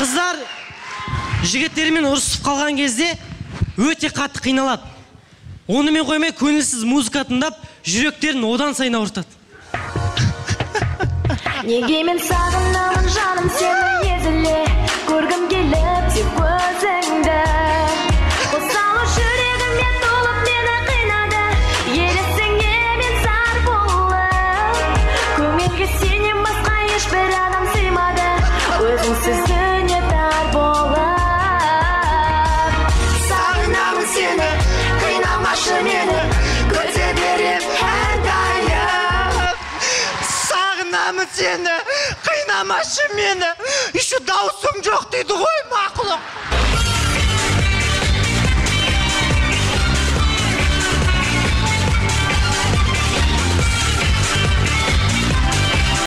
Қыздар жігіттермен ұрысып қалған кезде өте қатты қиналады. Онымен қоймай, көңілсіз музыка тыңдап, жүректерін одан сайын ауыртады. Неге мен сағынамын, жаным, сені езіле? Көргім келіп тек өзіңді. Қосалу жүрегіме толып, мені қинады. Елесіңе мен зар болып. Көңілге сенен басқа ешбір адам сыймады. Өзіңсіз дүние тар болып. Сағынамын сені, қинамашы мені, күте берем әрдайым. Сағынамын сені, қинамашы мені, еще дауысың жоқ дейді ғой, мақұлық.